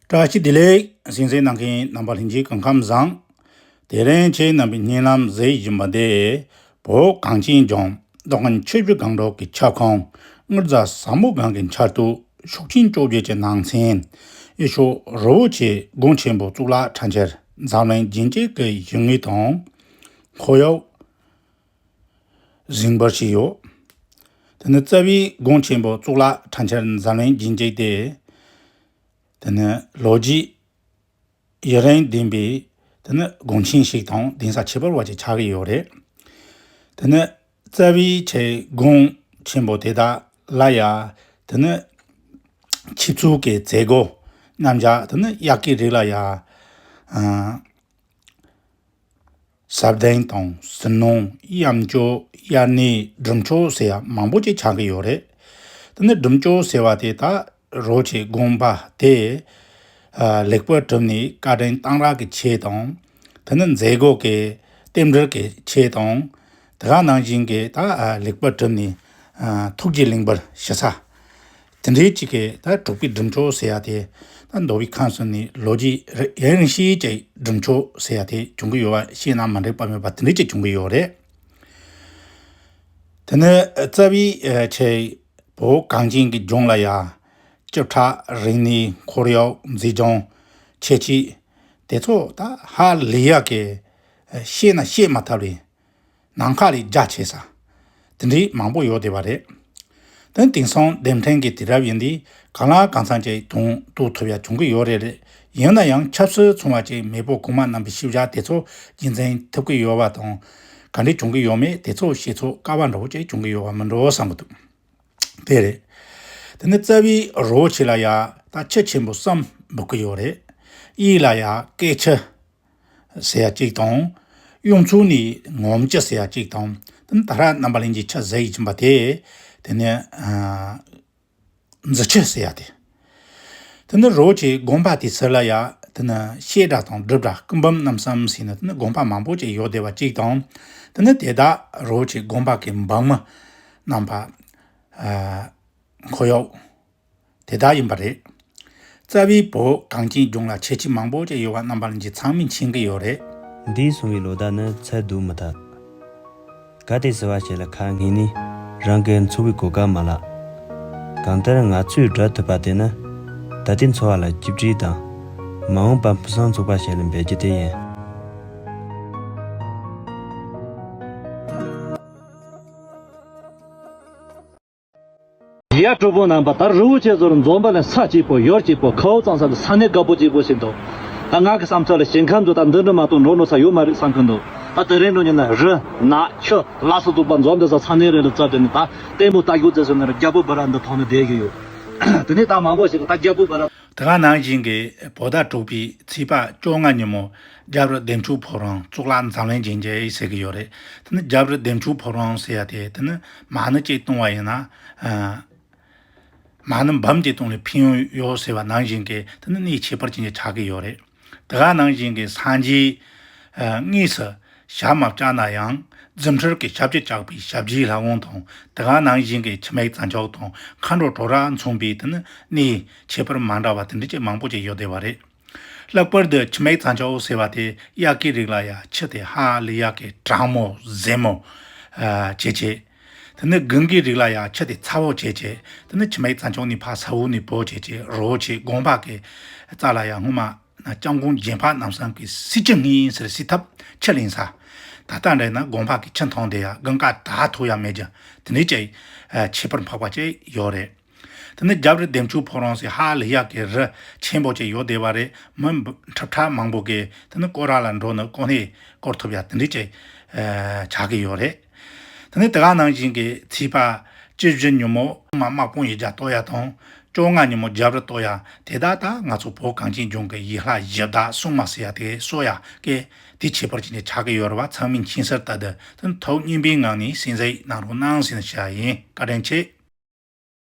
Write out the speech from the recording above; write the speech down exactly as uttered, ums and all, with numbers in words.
བཀྲ་ཤིས་བདེ་ལེགས། གསན་གཟིགས་གནང་མཁན་རྣམ་པ་ལྷན་རྒྱས་སྐུ་ཁམས་བཟང་། དེ་རིང་ཁྱེད་རྣམ་པའི་སྙན་ལམ་གཟིགས་བཞིན་པ་འདི་བོད་གངས་ཅན་ལྗོངས་མདོ་ཁམས་ཆུ་བཞི་སྒང་དྲུག་གི་ཁྱབ་ཁོངས་དངུལ་རྫ་ཟལ་མོ་སྒང་གི་ཆར་གཏོགས་ཤོག་ཆེན་བཅོ་བརྒྱད་ཀྱི་ནང་ཚན། ཡུལ་ཤོག་རི་བོ་ཆེ་དགོན་ཆེན་པོ་གཙུག་ལག་ཁྲ་མཁྱལ་འཛམ་གླིང་རྒྱན་གཅིག་གི་ཡུལ་དངོས་དང་། ཁོར་ཡུག་གཟིགས་འབུལ་བྱས་ཡོད། དེ་ནི་རྩ་བའི་དགོན་ཆེན་པོ་གཙུག་ལག་ཁྲ་མཁྱལ་འཛམ་གླིང་རྒྱན་གཅིག་དེ། དེ་ནི་ལོ་རྒྱུས་ཡུན་རིང་ལྡན་པའི་དེ་ནི་དགོན་ཆེན་ཞིག་དང་གདན་ས་ཁྱད་པར་བ་ཅིག་ཆགས་ཀྱི་ཡོད་རེད། དེ་ནི་རྩ་བའི་ཆེ་དགོན་ཆེན་པོ་དེ་དག་ལ་ཡ་དེ་ནི་ཆིབས་བསྒྱུར་གྱི་མཛད་སྒོ་རྣམ་གཞག་དེ་ནི་དབྱར་ཁའི་རིགས་ལ་ཡ། ཨ། ཟབ་གདན་དང་ཟིལ་གནོན་དབྱར་མཆོད་དབྱར་གནས་སྒྲུབ་མཆོད་ཟེར་ཡ་མང་པོ་ཅིག་ཆགས་ཀྱི་ཡོད་རེད། དེ་ནི་སྒྲུབ་མཆོད་ཟེར་བ་དེ་ད་རི་བོ་ཆེ་དགོན་པ་དེ་ལེགས་པར་གྲུབ་ནས་བཀའ་དྲིན་གཏང་རག་གི་ཆེད་དང་། དེ་ནི་མཛད་སྒོ་གི་རྟེན་འབྲེལ་གྱི་ཆེད་དང་། དེ་ག་ནང་བཞིན་གྱི་ད་ལེགས་པར་གྲུབ་ནས་ཐུགས་རྗེ་གླིང་པར་ཞུ་ས། དེ་འདྲའི་གཅིག་གི་ད་དྲུག་པའི་སྒྲུབ་མཆོད་ཟེར་ཡ་དེ་ད་མདོ་དབུས་ཁམས་གསུམ་ནས་ལོ་རྒྱུས་ཡུན་རིང་ཤོས་ཀྱི་སྒྲུབ་མཆོད་ཟེར་ཡ་དེ་བྱུང་གི་ཡོད་པ་ཤེས་ན་མ་འགྲིག་པ་མེད་པ་དེ་འདྲའི་གཅིག་བྱུང་གི་ཡོད་རེད། དེ་ནི་རྩ་བའི་ཆེ་བོད་གངས་ཅན་གྱི་ལྗོངས་ལ་ཡ་སྐྱིད་ཆགས་རིག་གནས་ཁོར་ཡུག་མཛེས་ལྗོངས་ཁྱད་ཆོས་དེ་ཚོ་ད་ཧ་ལས་ཡ་གི་ཤེས་ན་ཤེས་མ་ཐུབ་རེད། ནམ་མཁའ་ལས་རྒྱ་ཆེ་ས། དེ་འདྲའི་མང་པོ་ཡོད་བསྡད་པ་རེད། དེ་དེང་སང་རྡུལ་ཕྲན་གྱི་དུས་རབས་ཡིན་དུས་གང་ལ་གང་འཚམ་ཅིག་མཐོང་ཐུབ་ཡ་བྱུང་གི་ཡོད་རེད་རེད། ཡིན་ན་ཡང་ཆབ་སྲིད་མཚུངས་པ་ཅིག་མེས་པོ་གོང་མ་རྣམ་པའི་ཤེས་བྱ་དེ་ཚོ་རྒྱུན་འཛིན་ཐུབ་ཀྱི་ཡོད་པ་དང་། ག་འདྲས་བྱུང་གི་ཡོད་མེད་དེ་ཚོ་ཤེས་ཚོད་དཀའ་བ་འདྲ་བོ་ཅིག་བྱུང་གི་ཡོད་པ་མིན་འགྲོ་བསམ་གི་འདུག་དེ་རེད། དེ་ནི་རྩ་བའི་རི་བོ་ཆེ་ལ་ཡ་ད་ཁྱུ་ཆེན་པོ་གསུམ་འབོད་ཀྱི་ཡོད་རེད། གཡས་ལ་ཡ་སྐེད་ཆུ་ཟེར་ཡ་གཅིག་དང་། གཡོན་ཕྱོགས་ནས་ངོམ་ཆུ་ཟེར་ཡ་གཅིག་དང་། དེ་ནི་ད་ར་རྣམ་པ་ལྷན་རྒྱས་ཆུ་ཟེར་གྱི་ཡིན་པ་དེ། དེ་ནི་ཨ་འཛི་ཆུ་ཟེར་ཡ་དེ། དེ་ནི་རི་བོ་ཆེ་དགོན་པ་དེ་ཚོ་ལ་ཡ་དེ་ནི་བཤད་གྲྭ་དང་སྒྲུབ་གྲྭ་སྐུ་འབུམ་རྣམ་གསུམ་ཟེར་ནས་དེ་ནི་དགོན་པ་མང་པོ་ཅིག་ཡོད་བསྡད་པ་གཅིག་དང་། དེ་ནི་དེ་དག་རི་བོ་ཆེ་དགོན་པ་གི་འབངས་མི་རྣམ་པ། ཨ། ཁོར་ཡུག་དེ་དག་ཡིན་པ་རེད། རྩ་བའི་བོད་གངས་ཅན་ལྗོངས་ལ་ཁྱད་ཆོས་མང་པོ་ཅིག་ཡོད་པ་རྣམ་པ་ལྷན་རྒྱས་ཚང་མས་མཁྱེན་གྱི་ཡོད་རེད། འདས་སོང་བའི་ལོ་ཟླ་ནི་ཚར་དུ་མི་ཐག་གལ་ཏེ་བཟི་བ་ཞིག་ལ་ཁ་ངེས་ནས་རང་གི་འཚོ་བའི་གོ་སྐབས་མ་ལགས། གང་ལྟར་ང་ཚོས་བསྒྲུབ་ཐུབ་པ་དེ་ནི་ད་ལྟའི་འཚོ་བ་ལ་གཅེས་སྤྲས་དང་། མ་འོངས་པ་ཕུན་སུམ་ཚོགས་པ་ཞིག་ལ་འབད་རྒྱུ་དེ་ཡིན། ཡ། གྲོགས་པོ་རྣམ་པ། ད་རི་བོ་ཆེ་ཟུར་འཛོམས་པ་ལ་ས་སྐྱིད་པོ་ཡུལ་སྐྱིད་པོ་ཁོ་བོ་གཙང་ས་ལ་ས་གནས་དགའ་པོ་སྐྱིད་པོ་ཞིག་འདུག་ད་ང་གི་བསམ་ཚུལ་ལ་ཞིང་ཁམས་ཚོ་ད་འདི་འདྲ་མ་གཏོགས་འགྲོ་ནོ་ས་ཡོད་མ་རེད་བསམ་གི་འདུག་ད་དེ་རིང་འགྲོ་ཉིན་ན་རི་ནགས་ཆུ་ལ་སོགས་ཚོགས་པ་འཛོམས་འདི་ས་ས་གནས་རེད་ལ་བཙལ་དེ་ནི་ད་ལྟད་མོ་ལྟ་རྒྱུ་ཙེ་སོ་ནི་ར་རྒྱལ་པོ་བི་ར་འདི་ཐོག་ནས་བསྡད་ཀྱི་ཡོད། དེ་ནས་ད་མང་པོ་ཞིག་ད་རྒྱལ་པོ་བི་ར། དེ་ག་ནང་བཞིན་གྱི་བོད་ཟླ་དྲུག་པའི་ཚེས་པ་བཅོ་ལྔ་ཉིན་མོ་རྒྱབ་རི་བདེ་མཆོག་ཕོ་བྲང་གཙུག་ལག་འཛམ་གླིང་རྒྱན་ཆ་ཡིན་ཟེར་གྱི་ཡོད་རེད། དེ་ནི་རྒྱབ་རི་བདེ་མཆོག་ཕོ་བྲང་ཟེར་ཡ་དེ་དེ་ནི་མ་ཎི་གཅིག་གཏོང་བ་ཡིན་ན། ཨ། མ་ཎི་འབུམ་གཅིག་གཏོང་ལ་ཕན་ཡོན་ཡོད་ཟེར་བ་ནང་བཞིན་གྱི་དེ་ནི་གནད་ཁྱད་པར་ཅན་ཅིག་ཆགས་ཀྱི་ཡོད་རེད། དེ་ག་ནང་བཞིན་གྱི་སངས་རྒྱས་ཨ་དངོས་སུ་ཞབས་མ་བཅགས་ན་ཡང་རྫུ་འཕྲུལ་གྱི་ཞབས་ཀྱིས་བཅགས་པའི་ཞབས་རྗེས་ལྷ་དབང་དང་། དེ་ག་ནང་བཞིན་གྱི་འཆི་མེད་རྩྭ་མཆོག་དང་མཁའ་འགྲོ་གྲོགས་ར་མཚུངས་པའི་དེ་ནི་གནད་ཁྱད་པར་མ་འདྲ་བ་དེ་འདྲ་ཅིག་མང་པོ་ཅིག་ཡོད་བསྡད་པ་རེད། ལྷག་པར་དུ་འཆི་མེད་རྩྭ་མཆོག་ཟེར་བ་དེ་དབྱར་ཁའི་རིགས་ལ་ཡ་ཆུ་དེ་ཧ་ལས་ཡག་གི་གྲང་མོ་ཟེར་མོ་ཨ་བྱེད་བྱེད། དེ་ནི་དགུན་གྱི་རིགས་ལ་ཡ་ཆུ་དེ་ཚ་བོ་བྱེད་བྱེད། དེ་ནི་འཆི་མེད་རྩྭ་མཆོག་ནི་ཕ་ས་འོག་ནས་བོ་བྱེད་བྱེད་རོ་བྱེད། དགོན་པ་གི་རྩ་ལ་ཡ་སྔོན་མ་ན་སྐྱབས་མགོན་རྒྱལ་འཕགས་རྣམ་གསུམ་གྱི་སྲིད་ཀྱི་ངོས་ཟེར་སྲིད་ཐབས་ཆུ་ལེན་ས། ད་ལྟ་འདྲ་ན་དགོན་པ་གི་ཆུ་འཐུང་དེ་ཡ་དགུན་ཁ་ད་ཐུག་ཡ་མེད་ཀྱི་དེ་འདྲའི་ཅིག་ཁྱད་པར་འཕགས་པ་ཅིག་ཡོད་རེད། དེ་ནི་རྒྱབ་རི་བདེ་མཆོག་ཕོ་བྲང་ཟེར་ཧ་ལས་ཡག་གི་རི་ཆེན་པོ་ཅིག་ཡོད་བསྡད་པ་རེད། མི་འབུམ་ཁྲི་ཕྲག་མང་པོ་གིས་དེ་ནི་སྐོར་ར་ལ་འགྲོ་ནི་གོ་གནས་སྐོར་ཐུབ་ཡ་དེ་འདྲའི་ཅིག་ཆགས་ཀྱི་ཡོད་རེད། དེ་ནི་དེ་ག་ནང་བཞིན་གྱི་ཚེས་པ་བཅུ་བཞི་ཉིན་མོ་མ་དམག་དཔུང་ཡིག་བརྒྱ་གཏོར་ཡ་དང་བཅོ་ལྔ་ཉིན་མོ་རྒྱབ་རི་གཏོར་ཡ་དེ་དག་ད་ང་ཚོ་བོད་གངས་ཅན་ལྗོངས་ཀྱི་ཡུལ་ལྷ་གཞི་བདག་སྲུང་མ་ཟེར་ཡ་དེ་གསོལ་ཡ་གི་དེ་ཁྱད་པར་ཅན་ཅིག་ཆགས་ཀྱི་ཡོད་རེད་བ། ཚང་མས་མཁྱེན་གསལ་ལྟར་དུ་དེ་ནི་ཐུགས་མཉེས་པའི་ངང་ནས་གསན་གཟིགས་གནང་རོགས་གནང་ཟེར་ནས་ཞུ་ཡ་ཡིན། བཀའ་དྲིན་ཆེ།